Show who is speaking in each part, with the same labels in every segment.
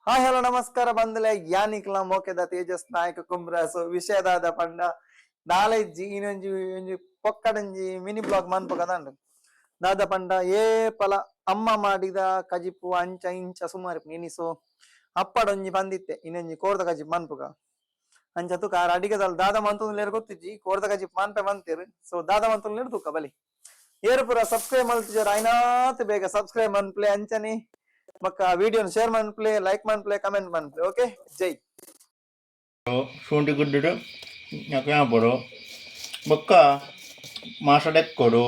Speaker 1: Hi hello ನಮಸ್ಕಾರ ಬಂದಲೆ ಯಾನಿಕ್ಲ ಮೋಕೆದ ತೇಜಸ್ ನಾಯಕ ಕುಂಬ್ರಾಸು ವಿಷಯದಾದ ಪಂಡ ನಾಲೆಜ್ಜಿ ಇನ್ನೊಂಜಿ ಒಂಜಿ ಪೊಕ್ಕಡಂಜಿ ಮಿನಿ ಬ್ಲಾಗ್ ಮನ್ಪುಗದಂಡು ದಾದ ಪಂಡ ಏ ಪಲ ಅಮ್ಮ ಮಾಡಿದ ಕಜಿಪು ಅಂಚ ಇಂಚ ಸುಮಾರು ಇನಿಸು ಅಪ್ಪಡೊಂಜಿ ಬಂದಿತ್ತೆ ಇನ್ನೊಂಜಿ ಕೋರ್ದ ಕಜಿಪು ಮನ್ಪುಗ ಅಂಚ ತುಕ ಆರ್ ಅಡಿಗೆದಲ್ ದಾದ ಮಂತೊಂದು ಗೊತ್ತಿಜ್ಜಿ ಕೋರ್ದ ಕಜಿಪು ಮನ್ಪೆ ಮಂತೀರು. ಸೊ ದಾದ ಮಂತೊಂದು ತುಕ ಬಲಿ ಏರು ಪೂರ ಸಬ್ಸ್ಕ್ರೈಬ್ ಮಲ್ತಿಜಾರ್ ಆಯ್ನಾತ್ ಬೇಗ ಸಬ್ಸ್ಕ್ರೈಬ್ ಮನ್ಪ್ಲೆ ಅಂಚನೆ ಬೊಕ್ಕ ವಿಡಿಯೋನ ಶೇರ್ ಮನ್ಪ್ಲೆ, ಲೈಕ್ ಮನ್ಪ್ಲೆ, ಕಮೆಂಟ್ ಮನ್ಪ್ಲೆ. ಓಕೆ, ಜೈ.
Speaker 2: ಶುಂಠಿ ಗುಡ್ಡು ಬೋಡು ಬೊಕ್ಕ ಮಾಸ ಡೆಕ್ಕೊಡು.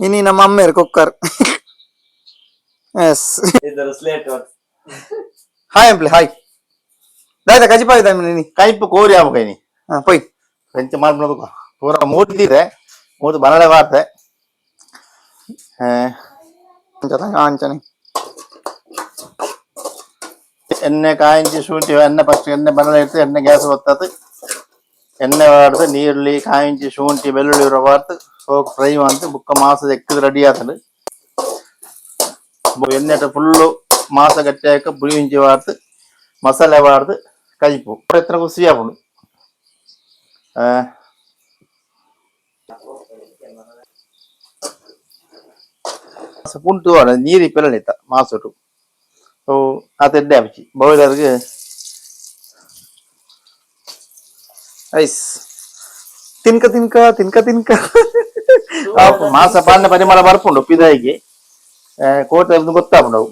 Speaker 1: ಇನಿ ನಮ್ಮ ಅಮ್ಮೇರು ಕುಕ್ಕರ್. ಎಸ್.
Speaker 3: ಇದರ ಸ್ಲೇಟ್.
Speaker 1: ಹಾಯ್ ಅಂಪ್ಲೆ, ಹಾಯ್. ದಾಯ್ತ ಕಜಿಪಾಯ್ದ ನೀನಿ?
Speaker 2: ಕೈಪು ಕೋರಿ ಆಮಕೈನಿ.
Speaker 1: ಹಾ ಪೊಯ್.
Speaker 2: ಫ್ರೆಂಚ್ ಮಾಡ್ಬಿಡೋದು ಪೂರ ಮೂರ್ತಿದೆ, ಮೂರ್ತಿ ಬನಳೆ ವಾರ್ತೆ.
Speaker 1: ಅಂಚನೆ.
Speaker 2: ಎಣ್ಣೆ ಕಾಯಿಂಚಿ ಶುಂಠಿ ಎಣ್ಣೆ, ಫಸ್ಟ್ ಎಣ್ಣೆ ಬನಳೆ ಇಡ್ತು, ಎಣ್ಣೆ ಗ್ಯಾಸ್ ಹೊತ್ತದು, ಎಣ್ಣೆ ವಾಡ್ದು, ನೀರುಳ್ಳಿ, ಕಾಯಿಂಚಿ, ಶುಂಠಿ, ಬೆಳ್ಳುಳ್ಳಿ ವಾರ್ತು ಸೋಕ್ ಫ್ರೈ ಮಾಡ್ತು ಬುಕ್ಕ ಮಾಸದ ಎಕ್ಕದ ರೆಡಿ ಆತಂಡು. ಎಣ್ಣೆ ಫುಲ್ಲು ಮಾಸ ಗಟ್ಟಿ ಹಾಕ ಪುಳಿ ಇಂಚಿ ವಾರ್ತು, ಮಸಾಲೆ ವಾರ್ದು ಕಜಿಪು ಎತ್ತರ ಖುಷಿ ಆಪುಂಡು. ಪುಂಟು ನೀರು ಇಪ್ಪೆಲ್ಲ ಮಾಸೊಟು. ಓ ಆತ ಎಡ್ಡೆ ಆಪುಜಿ ಬಹುದರ್ಗ್.
Speaker 1: ಐಸ್ ತಿನ್ಕ ತಿನ್ಕ ತಿನ್ಕ ತಿನ್ಕ.
Speaker 2: ಮಾಸ ಪಾಂಡ ಪರಿಮಳ ಬರ್ಪುಂಡು ಪಿದಾಯಿಗೆ ಕೋಟೆ ಗೊತ್ತಾಪುಂಡು ಅವು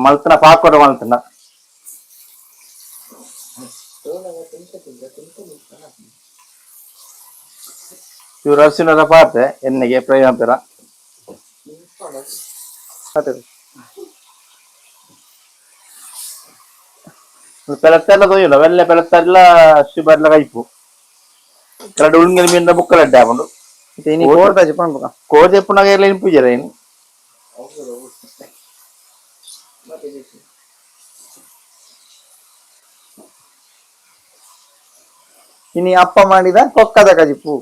Speaker 2: ಮಲ್ತನ ಪಾಕೋಡ ಮಲ್ತನ. ಇವರು ಅರಸಿನ ಪಾತೆ ಎಣ್ಣೆಗೆ ಫ್ರೈ ಮಾಡ್ತಾರ. ಪೆಲತ್ತೆಲ್ಲ ತೊಯ್ಯಲ್ಲ, ವೆಲ್ಲೆ ಪೆಲತ್ತೆಲ್ಲ ಶಿಬರ್ಲ ಕೈಪು ಕರಡು ಉಳ್ಂಗಿನ ಮೀನ ಬುಕ್ಕಲ ಅಡ್ಡೆ ಆಪುಂಡು.
Speaker 1: ಇನಿ ಕೋರ್ದಾಜಿ ಪನ್ಪುಗ.
Speaker 2: ಕೋದೆ ಪುನಗ ಎಲ್ಲ ಇನ್ಪುಜರ ಏನು.
Speaker 1: ಇನಿ ಅಪ್ಪ ಮಾಡಿದ ಕೊಕ್ಕದ ಕಜಿಪು.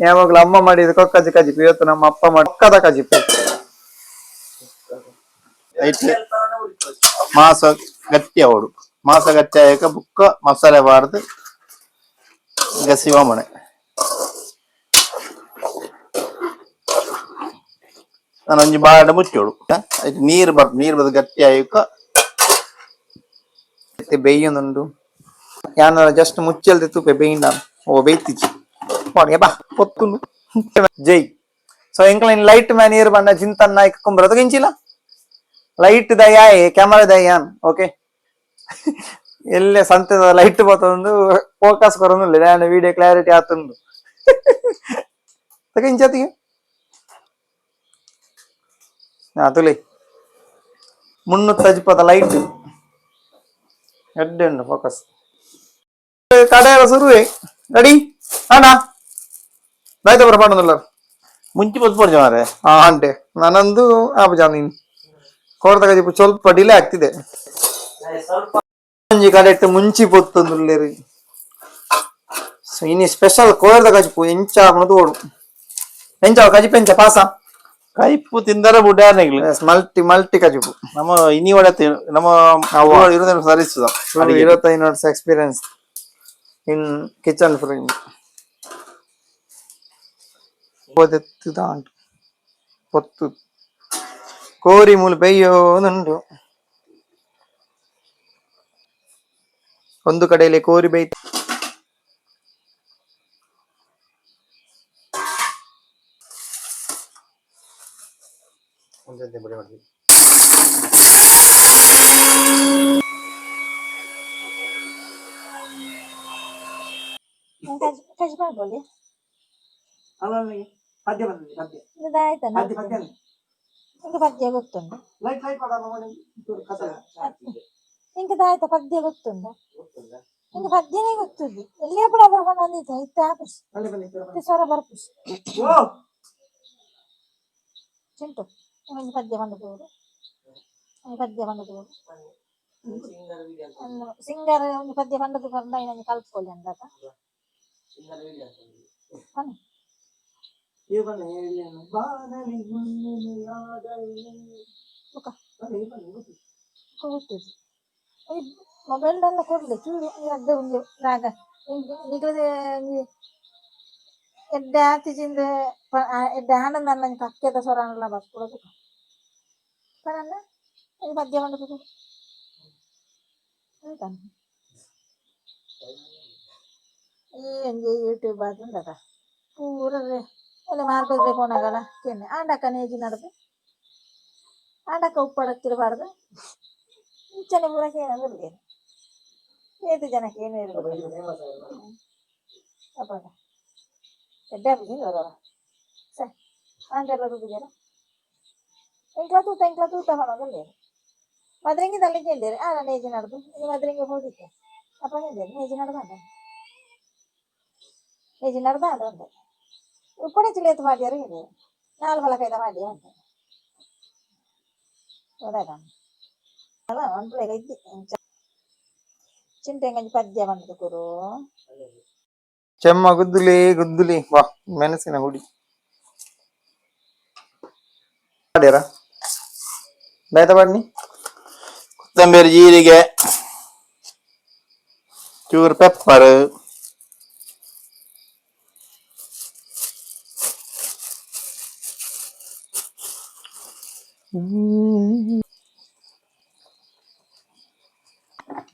Speaker 1: ಯಾವಾಗ್ಲೂ ಅಮ್ಮ ಮಾಡಿದ ಕೊಕ್ಕದ ಕಜಿಪು, ಇವತ್ತು ನಮ್ಮ ಅಪ್ಪ ಮಾಡಿ ಕೊಕ್ಕದ ಕಜಿಪು.
Speaker 2: ಐಟ್ ಮಾಸ ಗಟ್ಟಿ ಅವಡು, ಮಾಸ ಗಟ್ಟಿ ಆಯಕ ಬುಕ್ಕ ಮಸಾಲೆ ಬಾರ್ದು ಗಸಿ ಮನೆ. ನಾನು ಒಂಜಿ ಬಾಳೆ ಮುಚ್ಚೋಡು, ಐಟ್ ನೀರು ಬರ್ ನೀರು ಬದ್ ಗಟ್ಟಿ ಆಯಕ.
Speaker 1: ಮತ್ತೆ ಬೇಯ್ಯೊಂದುಂಡು ಯಾನ ಜಸ್ಟ್ ಮುಚ್ಚಲ್ದೆ ತೂಪೆ ಬೇಯಿಂಡ. ಓ ಬೇಯ್ತಿಜಿ ಪೋಡಿಗೆ ಬಾ ಪೊತ್ತುಂಡು. ಜೈ. ಸೊ ಎಂಕ್ಲೈನ್ ಲೈಟ್ ಮ್ಯಾನ್ ಏರ್ ಬಣ್ಣ ಜಿಂತನ್ ನಾಯ್ಕ ಕುಂಬ್ರ ಇಂಚಿಲ್ಲ ಲೈಟ್ ದಯಾಯೆ ಕ್ಯಾಮರಾ ದಯಾನ್. ಓಕೆ, ಎಲ್ಲೆ ಸಂತೆದ ಲೈಟ್ ಬತ್ತೊಂದು ಫೋಕಸ್ ಕೊರೊಂದುಲ್ಲೆ ನಾನು ವಿಡಿಯೋ ಕ್ಲಾರಿಟಿ ಆತುಂಡು ತಕ ಇಂಚತಿಗೆ ತುಲಿ ಮುನ್ನೂತ್ತಜಿಪದ ಲೈಟ್ ಎಡ್ಡೆ ಉಂಡು ಫೋಕಸ್ ಕಡೆಯಲ್ಲ ಸುರುವೆ ರೆಡಿ ಅಣ್ಣ ದಾಯ್ತ ಬರ ಪಂಡೊಂದುಲ್ಲ.
Speaker 2: ಮುಂಚಿ ಬತ್ಪೊಡ್ಚಿ ಮಾರೆ.
Speaker 1: ಹಾ ಅಂಟೆ ನಾನಂದು ಆಪುಜ ನೀನು ಕೋರ್ದ ಕಜಿಪು ಸ್ವಲ್ಪ ಡಿಲೇ ಆಗ್ತಿದೆ. ಒಂಜಿ ಕಡೆಟ್ ಮುಂಚಿ ಪೊತ್ತೊಂದುಲ್ಲೆರ್. ಸೊ ಇನಿ ಸ್ಪೆಷಲ್ ಕೋರ್ದ ಕಜಿಪು ಎಂಚ ಆಪುಂಡು ತೋಡು. ಎಂಚ ಕಜಿಪು ಎಂಚ ಪಾಸ?
Speaker 2: ಕೈಪು ತಿಂದರೆ ಬುಡ್ಯಾರ್ನೆಗ್ಲು.
Speaker 1: ಮಲ್ಟಿ ಮಲ್ಟಿ ಕಜಿಪು.
Speaker 2: ನಮ್ಮ ಇನಿ ಒಡತೆ ನಮ್ಮ ಇರೋದನ್ನು ಸರಿಸುದ.
Speaker 1: 25 ವರ್ಷ experience in kitchen frame ಪೊತ್ತು ಕೋರಿ ಮೂಲು ಬೇಯೋದುಂಟು. ಒಂದು ಕಡೆಯಲ್ಲಿ ಕೋರಿ ಬೇಯ್ತು.
Speaker 3: ಕಜಿ ಮಾಡ್ಬೋದು.
Speaker 1: ಅಲ್ಲ, ಪದ್ಯ ಬಂದಿದೆ, ಪದ್ಯ.
Speaker 3: ಇದು ಆಯ್ತಾ?
Speaker 1: ಪದ್ಯ, ಪದ್ಯ.
Speaker 3: ನಿಂಗೆ ಪದ್ಯ ಗೊತ್ತುಂಟು?
Speaker 1: ಲೈಟ್ ಲೈಟ್ ಮಾಡೋಣ. ಕಥೆ.
Speaker 3: ನಿಂಗೆ ಆಯ್ತಾ, ಪದ್ಯ ಗೊತ್ತುಂಟ? ನಿಂಗೆ ಪದ್ಯನೇ ಗೊತ್ತುಂಟು. ಎಲ್ಲಿಯೇ ಕೂಡ ಬರ್ಕೊಂಡು ಬಂದಿದ್ದ ಇತ್ತ ಆಪೀಸ್.
Speaker 1: ಬನ್ನಿ ಬನ್ನಿ ಬನ್ನಿ.
Speaker 3: ಸ್ವರ ಬರ್ಪುಸ್.
Speaker 1: ಓ.
Speaker 3: ಚಿಂಟು, ಒಂದು ಪದ್ಯ ಬಂದದ್ದು, ಒಂದು ಪದ್ಯ ಬಂದದ್ದು. ಸಿಂಗರ್ ಒಂದು ಪದ್ಯ ಬಂದದ್ದು ಬಂದ ಇನ್ನೊಂದು ಕಲ್ತ್ಕೊಳ್ಳಿ ಅಂದಾಗ ಬನ್ನಿ.
Speaker 1: ಇವನ ಹೇಳಿಯನು ಬಾನಲಿ ಹುಣ್ಣಿಮೆಯಾದರೆ.
Speaker 3: ಮುಖ.
Speaker 1: ಬನ್ನಿ ಬನ್ನಿ ಗೊತ್ತು.
Speaker 3: ಗೊತ್ತಿದೆ. ಈ ಮೊಬೈಲ್ದೆಲ್ಲ ಕೊಡ್ಲಿ ಚೂರು ಅಡ್ಡ ಒಂದು ರಾಗ ನಿಗಲದ ಎಡ್ಡೆ ಆತಿಜಿಂದ ಎಡ್ಡೆ ಆನಂದ ಅನ್ನ ಕಕ್ಕೆದ ಸ್ವರ ಅನ್ನಲ್ಲ ಬರ್ಕೊಡೋದು ಪರನ್ನ ಈ ಪದ್ಯ ಬಂದದ್ದು ಅಂತ ಈ ಒಂಜಿ ಯೂಟ್ಯೂಬ್ ಆತುಂಡದ ಪೂರ ಒಲೆ ಮಾರ್ಗದ್ರೆ ಪೋನಾಗಲ ಕೆನ್ನೆ ಆಂಡಕ್ಕ ನೇಜಿ ನಡ್ದು ಆಂಡಕ್ಕ ಉಪ್ಪಡಕ್ಕಿರಬಾರ್ದು. ಇಂಚನೆ ಪೂರ ಕೇನಂದ್ರೆ ಏತು ಜನಕ್ಕೆ ಏನು ಇರ್ಬೇಕು? ಅಪ್ಪ ಎಡ್ಡೆ ಆಪುಜಿ ಬರೋರ ಸರ್ ಆಂಟೆಲ್ಲ ತೂತಿಜರ. ಎಂಕ್ಲ ತೂತ, ಎಂಕ್ಲ ತೂತ ಪನೊಂದುಲ್ಲೆರ್. ಮದ್ರಿಂಗಿ ತಲ್ಲಿ ಕೇಂದೇರು ಆನ ನೇಜಿ ನಡ್ದು. ಇನಿ ಮದ್ರಿಂಗಿ ಪೋದಿತ್ತೆ. ಅಪ್ಪ ಕೇಂದೇರು ನೇಜಿ ನಡ್ದಾಂಡ, ನೇಜಿ ನಡ್ದಾಂಡ ಉಂಡೆ ಉಪ್ಪಡೆ ಚಿಲೇತು ಪಾಡ್ಯರು ಕೇಂದೇರು. ನಾಲ್ ಬಲಕೈದ ಪಾಡ್ಯ ಉಂಟು. ಗೊತ್ತಾಯ್ತಾ? ಅಲ್ಲ, ಒಂದ್ಲೇಗ ಇದ್ದಿ ಚಿಂಟೆಂಗಂಜಿ ಪದ್ಯ ಬಂದದ್ದು ಗುರು.
Speaker 1: ಚೆಮ್ಮ ಗುದ್ದುಲಿ ಗುದ್ದುಲಿ ವಾ ಮೆಣಸಿನ ಹುಡಿ ಮಾಡ್ಯಾರ ದಾಯ್ತ ಬನ್ನಿ.
Speaker 2: ಕೊತ್ತಂಬರಿ, ಜೀರಿಗೆ, ಚೂರು ಪೆಪ್ಪರ್.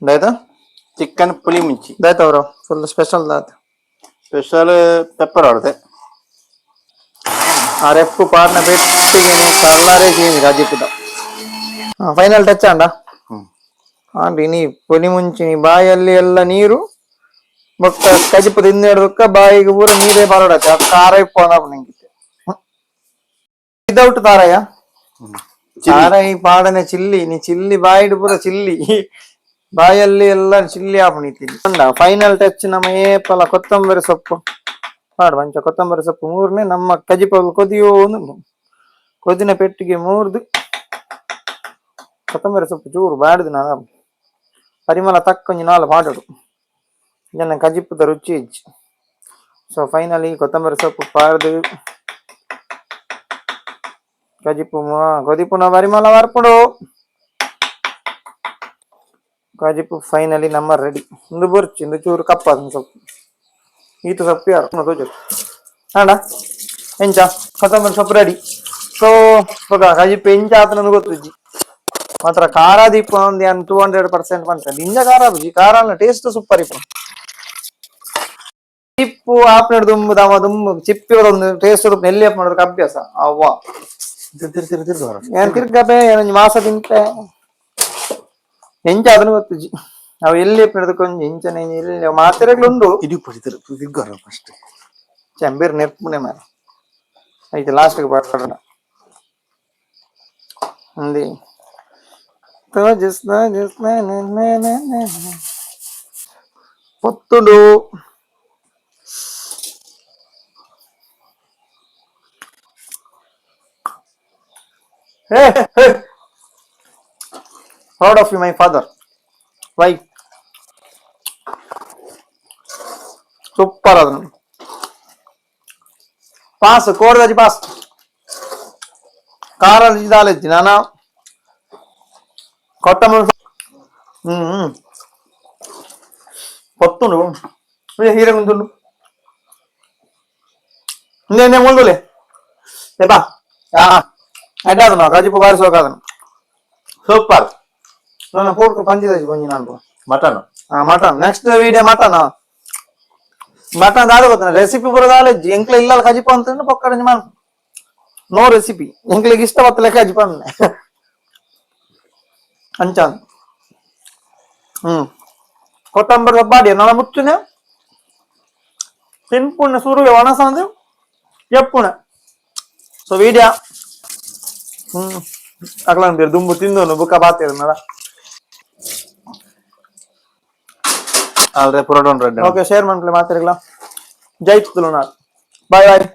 Speaker 1: ದಾಯ್ತ.
Speaker 2: ಚಿಕನ್ ಪುಳಿ ಮುಂಚಿ.
Speaker 1: ದಾಯ್ತ ಅವರು ಫುಲ್ ಸ್ಪೆಷಲ್ ದಾತ್.
Speaker 2: ಸ್ಪೆಷಲ್ ಪೆಪ್ಪರ್ ಆಡುತ್ತೆ.
Speaker 1: ಆ ರೆಪ್ಪು ಪಾರ್ನ ಪೆಟ್ಟಿಗೆ ಕಲ್ಲರೇ ಚೇಂಜ್ ರಾಜ್ಯಕ್ಕುದ. ಫೈನಲ್ ಟಚ್ ಅಂಡ.
Speaker 2: ಹ್ಮ್.
Speaker 1: ಆಂಡ್ ಇನಿ ಪೊಲಿ ಮುಂಚಿನಿ ಬಾಯಲ್ಲಿ ಎಲ್ಲ ನೀರು ಬೊಕ್ಕ ಕಜಿಪು ತಿಂದೇಡ್ದಕ್ಕ ಬಾಯಿಗೆ ಪೂರ ನೀರೇ ಬರಡತ್ತೆ. ಆ ಖಾರ ಇಪ್ಪು ನಿಂಗಿತ್ತೆ ವಿದೌಟ್ ತಾರಯ್ಯ ತಾರೈ ಪಾಡನೆ ಚಿಲ್ಲಿ ನೀ ಚಿಲ್ಲಿ ಬಾಯಿಡು ಪೂರ ಚಿಲ್ಲಿ ಬಾಯಲ್ಲಿ ಎಲ್ಲ ಚಿಲ್ಲಿ ಆಪಣಿತೀನಿ. ಫೈನಲ್ ಟಚ್ ನಮ್ಮ ಏಪಲ ಕೊತ್ತಂಬರಿ ಸೊಪ್ಪು ಪಾಡು ಮಂಚ. ಕೊತ್ತಂಬರಿ ಸೊಪ್ಪು ಮೂರನೇ ನಮ್ಮ ಕಜಿಪ ಕೊದಿಯೋ ಒಂದು ಕೊದಿನ ಪೆಟ್ಟಿಗೆ ಮೂರ್ದು ಕೊತ್ತಂಬರಿ ಸೊಪ್ಪು ಚೂರು ಬಾಡಿದ ನಾನು ಪರಿಮಳ ತಕ್ಕೊಂಜಿ ನಾಲ್ ಪಾಡೋಡು ಜನ ಕಜಿಪುದ ರುಚಿ ಹೆಚ್ಚು. ಸೊ ಫೈನಲಿ ಕೊತ್ತಂಬರಿ ಸೊಪ್ಪು ಪಾಡ್ದು ಕಜಿಪು ಕೊದಿಪುನ ಪರಿಮಳ ಬರ್ಪುಡು. ಕಜಿಪು ಫೈನಲಿ ನಮ್ಮ ರೆಡಿ. ಇಂದು ಬೊರ್ಚಿ ಇಂದು ಚೂರು ಕಪ್ಪ ಸೊಪ್ಪು ಈತ ಸೊಪ್ಪು ಯಾರು ತೋಜು ಅಣ್ಣ ಎಂಚ ಕೊತ್ತಂಬರಿ ಸೊಪ್ಪು ರೆಡಿ. ಸೊ ఒక ಕಜಿಪು ಎಂಚ ಆತನ ಗೊತ್ತಿಜ್ಜಿ ಮಾತ್ರ. ಖಾರ ದೀಪ ಒಂದು ಏನು 200% ಪಂತ ದಿಂಜ ಖಾರ ಬುಜಿ. ಖಾರ ಟೇಸ್ಟ್ ಸೂಪರ್ ಇಪ್ಪು. ಚಿಪ್ಪು ಆಪ್ನೆಡ್ ದುಂಬು ದಮ ದುಂಬು ಚಿಪ್ಪಿರೋದೊಂದು ಟೇಸ್ಟ್ ಎಲ್ಲಿ ಅಪ್ ಮಾಡೋದಕ್ಕೆ ಅಭ್ಯಾಸ ಅವ್ವ.
Speaker 2: ತಿರು ತಿರು ತಿರು.
Speaker 1: ಏನ್ ತಿರ್ಗಬೆ ಏನೊಂಜಿ ಮಾಸ ತಿಂತೆ ಎಂಚ ಅದನ್ನು ಗೊತ್ತಿಜ್ಜಿ. ಅವು ಎಲ್ಲಿ ಕೊಂಜಿ ಇಂಚನೆ ಇಲ್ಲಿ ಮಾತ್ರೆಗಳುಂಡು.
Speaker 2: ಇಡೀ ಪಡಿತಾರೆ ತಿರ್ಗಾರ ಫಸ್ಟ್.
Speaker 1: ಚಂಬೀರ್ ನೆರ್ಪುನೆ ಮಾರೆ ಐತೆ ಲಾಸ್ಟ್ಗೆ ಪಾಡೋಣ. ఉంది పొత్తుడు. Proud of you, my father. Why? Super ಅದನ್ನು ಪಾಸ್ ಕೋಡ್ದಾಜಿ ಪಾಸ್ ಕಾರಲ್ಲಿ ದಾಲೆಜ್ಜಿ ನಾನ ಕೊತ್ತಂಬರಿ. ಹ್ಮ್ ಹ್ಮ್ పొత్తుండు ಹೀರೆ ಗುಂದುಂಡು నే ముందులే లేపా ಅಡ್ಡಾದನು ಕಜಿಪು ಬಾರಿ ಸೋಕಾದನು.
Speaker 2: ಸೂಪರ್.
Speaker 1: ನನ್ನ ಪೋರ್ಕ್ ಪಂಜಿದಾಜಿ ಕೊಂಜಿ ನಾನು.
Speaker 2: Mutton.
Speaker 1: Mutton next video. Mutton mutton ದಾದ ಗೊತ್ತ ರೆಸಿಪಿ ಪೂರ ದಾಲೆಜ್ಜಿ. ಎಂಕ್ಲ ಇಲ್ಲ ಕಜಿಪ ಅಂತ ಪೊಕ್ಕಡ ಮಾನ್ ನೋ ರೆಸಿಪಿ. ಎಂಕ್ಲಿಗೆ ಇಷ್ಟ ಬತ್ತಲೆ ಕಜಿಪ ಅಂಚ. ಹ್ಮ್ ಕೊತ್ತಂಬರಿ ಬಾಡಿ ನಳ ಮುಚ್ಚುನೆ. ತಿನ್ಪುಣ ಸುರುವೆ ಒಣಸಂದು ಎಪ್ಪುಣ. ಸೊ ವಿಡಿಯೋ ಅಕ್ಲನ್ ಬೇರೆ ದುಂಬು ತಿಂದೋನು ಬುಕ್ಕ ಬಾತಿರನಲ್ಲ.
Speaker 2: ಆಲ್ರೆ ಪುರೋಟೊಂಡು ರೆಡ್.
Speaker 1: ಓಕೆ, ಶೇರ್ ಮನ್ಪಲೆ ಮಾತಿರ್ಗಲ. ಜೈ ತುಳುನಾಡ್. Bye boy.